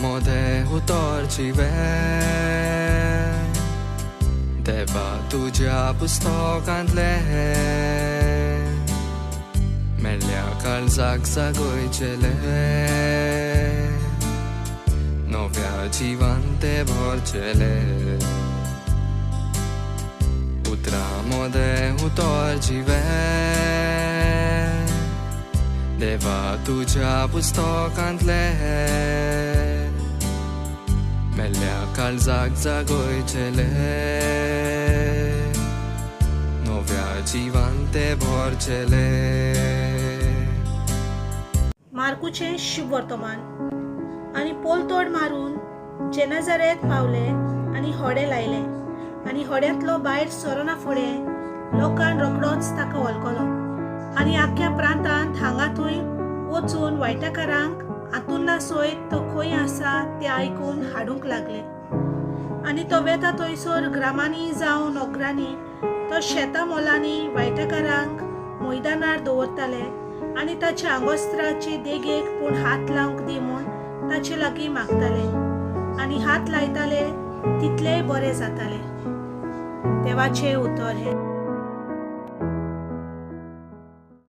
मोदें उतर जिवें, देवा तुज्या पुस्तकांतलें मेल्ल्या काळजाक जागयचेलें, नव्या जिवान तें भरचेलें. उतरां मोदें उतर जिवें, देवा तुज्या पुस्तकांतलें मेल्ल्या काळजाक जागयचेलें, नव्या जिवान तें भरचेलें. मार्कुचें शुभवर्तमान. आनी पोलतोड मारून जेनाजारेत पावले आनी होडें लायलें आनी होड्यांतलो भायर सरना फुडें लोकान रोखडोच ताका वळखलो आनी आख्ख्या प्रांतांत हांगा थंय वचून वायटकारांक आतुन्ना सयत तो खंय आसा तें आयकून हाडूंक लागले. आनी तो वेता थंयसर ग्रामांनी जावं नगरांनी तो शेतां मोलांनी वायटकारांक मैदानार दवरताले आनी ताच्या आंगोस्त्राचे देगेक पूण हात लावंक दी म्हूण ताचे लागीं मागताले आनी हात लायताले तितलेय बरे जाताले. देवाचें उतर हें.